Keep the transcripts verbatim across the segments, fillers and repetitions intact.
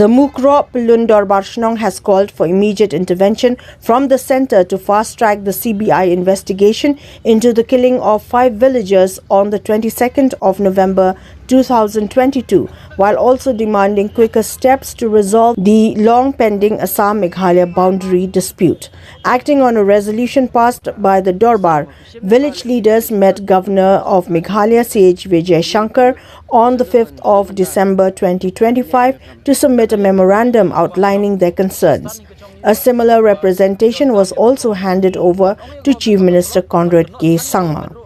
The Mukroh Pyllun Dorbar Shnong has called for immediate intervention from the centre to fast track the C B I investigation into the killing of five villagers on the twenty-second of November two thousand twenty-two, while also demanding quicker steps to resolve the long pending Assam Meghalaya boundary dispute. Acting on a resolution passed by the Dorbar, village leaders met Governor of Meghalaya C H Vijay Shankar on the fifth of December twenty twenty-five to submit a memorandum outlining their concerns. A similar representation was also handed over to Chief Minister Conrad K Sangma.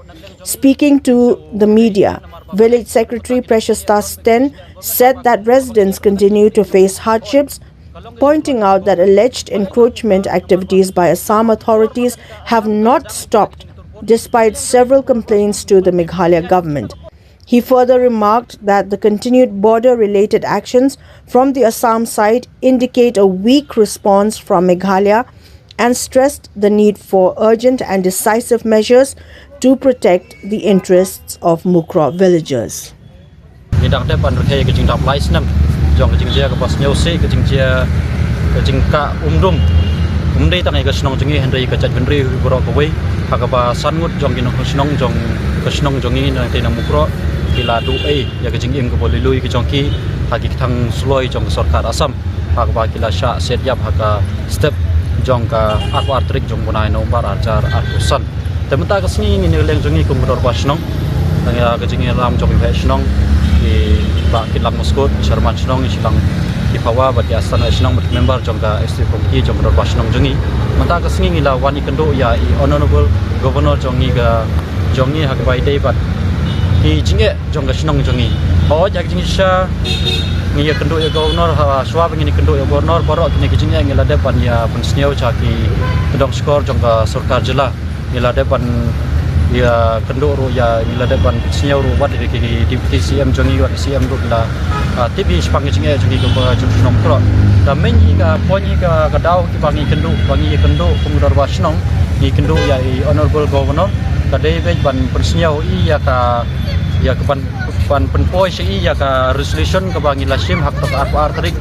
Speaking to the media, Village Secretary Precious Das Ten said that residents continue to face hardships, pointing out that alleged encroachment activities by Assam authorities have not stopped despite several complaints to the Meghalaya government. He further remarked that the continued border related actions from the Assam side indicate a weak response from Meghalaya and stressed the need for urgent and decisive measures to protect the interests of Mukroh villagers. Ngi dang dep ban rkhie ka jingdap lai snem jong ka jingjia kaba sngewsih, ka jingjia ka jingkah umdum, um dei tang ïa ka shnong jong ngi hynrei ka jaitbynriew baroh kawei. Ha kaba san ngut jong ki nongshong shnong jong ka shnong jong ngi na tei na Mukroh ki la duh ei ïa ka jingim kaba lui lui ka jong ki ha ki kthang suloi jong ka sorkar Assam, ha kaba ki la shah siat ïap ha ka step jong ka arphew ar tarik jong u bnai November arhajar arphew san. Te mynta ka sngi ngi na ka liang jong ngi kum ka dorbar shnong, tang ïa ka jingïalam jong i waheh shnong, i Bah Kitlang Maskut, i chairman shnong, i Shillong, i Pawa bad i Astan waheh shnong bad member jong ka executive committee jong ka dorbar shnong jong ngi. Mynta ka sngi ngi la wan ïakynduh ïa i Honourable Governor jong ngi ka jong ngi ha kaba ïadei bad ki jingeh jong ka shnong jong ngi. Hooid, ha ka jingshisha ngi ïakynduh ïa Governor, ha shuwa ba ngin ïakynduh ïa Governor baroh kine ki jingeh ngi la dep ban ïa pynsngew sha ki kyndong shkor jong ka sorkar jylla. Ngi la dep ban ïakynduh ruh ïa, ngi la dep ban pynsngew ruh wat ïa ki Deputy C M jong ngi, wat C M ruh la, ah, tip hi shaphang ki jingeh jong ngi ka shnong Mukroh. Ka main hi ka point hi ka, ka daw kiba ngi kynduh, ba ngi kynduh kum ka dorbar shnong, ngi kynduh ïa i Honourable Governor, ka dei beit ban pynsngew ïa ka, ïa ka ban, ban pynpoi sha i ïa ka resolution kaba ngi la shim ha ka arphew ar tarik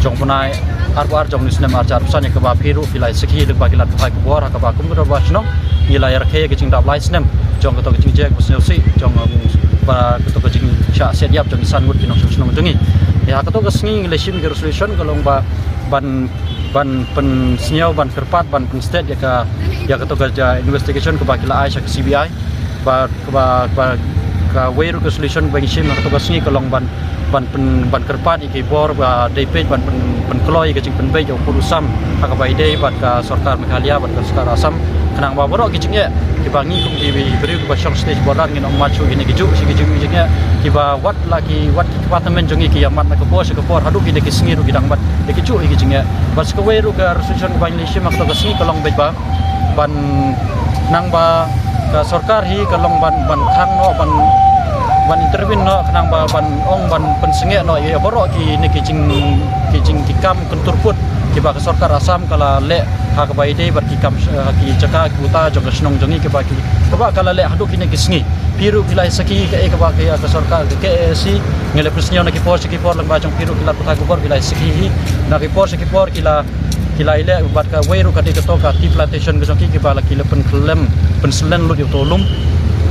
jong u bnai arphew ar jong u snem arhajar arphew san ïa kaba phi ruh phi la sakhi lyngba ki lad pathai khubor ha kaba kum ka dorbar shnong ngi la ïarkhie ïa ka jingdap lai snem jong kato ka jingjia kaba sngewsih jong, um, ba kato ka jingshah siat ïap jong ki san ngut ki nongshong shnong jong ngi. Ïa kato ka sngi ngi la shim ïa ka resolution ka long ba ban, ban pynsngew, ban kyrpad, ban pynsted ïa ka, ïa kato ka, ja, investigation kaba ki la ai sha ka C B I. Ba, ba, ba kawei ruh ka solution ba ngi shim ha kato ka sngi ka long ban, ban pyn, ban kyrpad ïa ki bor ba dei peit ban pyn, pynkloi ïa ka jingpynbeit ïa u pud u sam ha kaba ïadei bad ka sorkar Meghalaya bad ka sorkar Assam. Khnang ba baroh ki jingeh kiba ngi kum ki briew kiba shong sha border ngin ym mad shuh ïa kine ki juh sha ki juh ki jingeh kiba wat la ki, wat ki kpa tymmen jong ngi ki ïa mad na ka por sha ka por haduh kine ki sngi ruh ki dang mad ïa ki juh ïa ki jingeh. Bad sa kawei ruh ka resolution kaba ngi la shim ha kato ka sngi ka long beit ba ban, khnang ba ka sorkar hi ka long ban, ban khang noh, ban, ban intervene noh, khnang ba ban ong ban pynsangeh noh ïa baroh kine ki jing, ki jing, ki kam kyntur pud kiba ka sorkar Assam ka la leh ha kaba ïadei bad ki kam, eh, ki jaka ki buta jong ka shnong jong ngi kiba ki, kaba ka la leh haduh kine ki sngi. Phi ruh phi la ïa sakhi kaei kaba ka, ka sorkar ka K A A C ngi la pynsngew na ki por sha ki por lyngba jong phi ruh ki lad pathai khubor phi la ïa sakhi hi na ki por sha ki por ki la, ki la ïaleh bad kawei ruh ka dei kato ka tea plantation ka jong ki kiba la ki la pynkhlem, pynslem lut ïa uto u lum.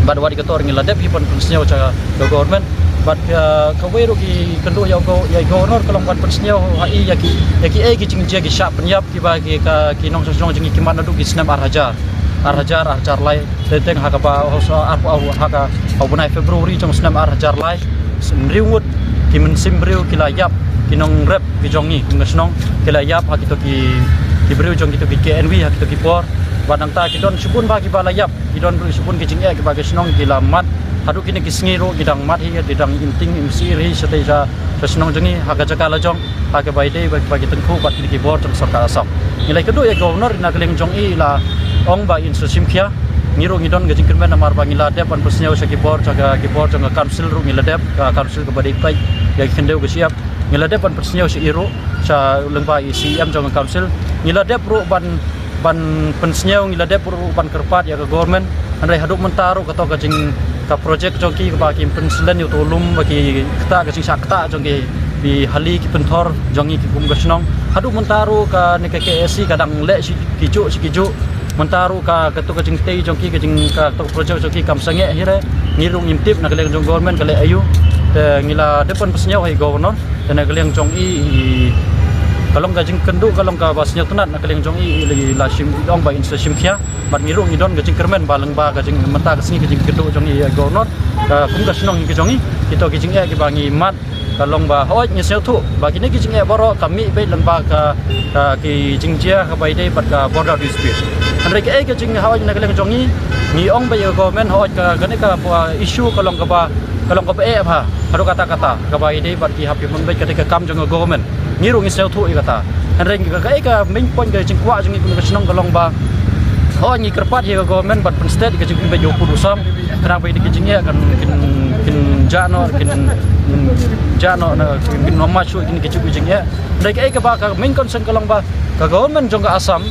Bad wat ïa kato ruh ngi la dep hi ban pynsngew sha ka government. Bad, uh, kawei ruh ki kynduh ïa u go, ïa u governor ka long ban pynsngew ha i ïa ki, ïa kiei ki jingjia ki shah pynïap kiba ki, ka, ki nongshong shnong jong ngi ki mad naduh ki snem ar hajar, ar hajar, ar hajar lai. Te teng ha kaba, ha, ha, ha, ha ka, ha u bnai February jong u snem ar hajar lai, hynriew ngut ki mynsiem briew ki la ïap, ki nongrep ki jong ngi kum ka shnong ki la ïap ha kito ki, ki briew jong kito ki K N V ha kito ki por. Bad nangta ki don shibun bha kiba la ïap, ki don ruh shibun ki jingeh kiba ka shnong ki la mad. Haduh kine ki sngi ruh ki dang mad hi, ki dang imting imsir hi shatei sha, sha shnong jong ngi ha ka jaka la jong. Ha kaba ïadei bad, bad ki tyngkhuh bad kine ki bor jong sorkar Assam. Ngi la ïakynduh ïa u governor na ka liang jong i la ong ba in sa shim khia. Ngi ruh ngi don ka jingkyrmen namar ba ngi la dep ban pynsngew sha ki bor jong ka, ki bor jong ka council ruh ngi la dep, ka council kaba dei peit ïa ki khyndew ka shyiap. Ngi la dep ban pynsngew sha i ruh, sha lyngba i C M jong ka council. Ngi la dep ruh ban, ban pynsngew, ngi la dep ruh ban kyrpad ïa ka government. Hynrei haduh mynta ruh kato ka jing, ka project jong ki kaba ki pynslem ïa uto u lum ba ki ktah, ka jingshah ktah jong ki Phi hali ki pynthor jong ngi ki kum ka shnong. Haduh mynta ruh kane ka K A C ka dang leh shi ki juh shi ki juh. Mynta ruh ka, kato ka jingtei jong ki, ka jing, kato ka project jong ki kam sangeh hi re. Ngi ruh ngim tip na ka liang jong government ka leh aïu. Te ngi la dep ban pynsngew ha i governor. Te na ka liang jong i, i, ka long ka jingkynduh, ka long kaba sngewtynnat na ka liang jong i, i la shim, i ong ba in sa shim khia. Bad ngi ruh ngi don ka jingkyrmen ba lyngba ka jing, mynta ka sngi ka jingkynduh jong i, i governor. Ka kum ka shnong ka jong i, kito ki jingeh kiba ngi mad, ka long ba hooid ngi sngewthuh ba kine ki jingeh baroh ka mih beit lyngba ka, ka ki jingjia kaba ïadei bad ka border dispute. Hynrei kaei ka jing, hooid na ka liang jong ngi, ngi ong beit ïa ka government, hooid ka, kane ka, uh, issue ka long kaba, ka long kaba eh bha haduh katta katta, kaba ïadei bad ki hap ki mon beit, ka dei ka kam jong ka government. Ngi ruh ngi sngewthuh ïa kata. Hynrei ka, kaei ka main point ka jingkwah jong ngi kum ka shnong ka long ba, hooid ngi kyrpad ïa ka government ban pynsted ïa ka jingpynbeit ïa u pud u sam. Khnang ba ïa ki jingeh kan, kin, kin jah noh, kin, kin jah noh, na, kin, kin ym mad shuh ïa kine ki jingeh. Hynrei kaei kaba ka main concern ka long ba ka government jong ka Assam,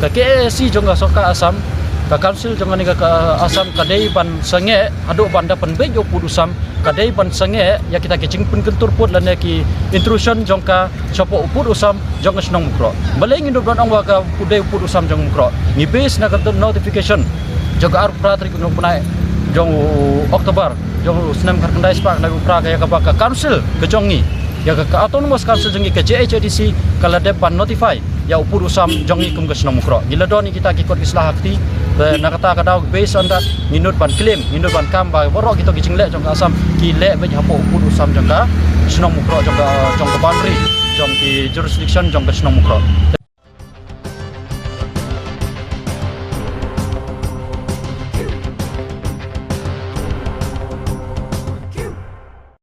ka K A A C jong ka sorkar Assam, ka council jong kane ka, ka Assam ka dei ban sangeh haduh ban da pynbeit ïa u pud u sam, ka dei ban sangeh ïa kita ki jingpynkyntur pud lane ki intrusion jong ka shapoh u pud u sam jong ka shnong Mukroh. Balei ngin ym don ong ba ka pud, dei u pud u sam jong Mukroh? Ngi base na ka notification jong ka arphew phra tarik u bnai jong u October jong u snem khatkhyndai spah khyndai phew phra, ka ïa kaba ka council ka jong ngi, ïa ka, ka autonomous council jong ngi, ka J H A D C, ka la dep ban notify ïa u pud u sam jong ngi kum ka shnong Mukroh. Ngi la don ïa kita ki kot ki sla ha kti. Te na kata ka daw, based on that, ngi nud ban claim, ngi nud ban kam ba baroh kito ki jingleh jong ka Assam ki leh beit hapoh u pud u sam jong ka shnong Mukroh, jong ka, jong ka boundary, jong ki jurisdiction jong ka shnong Mukroh.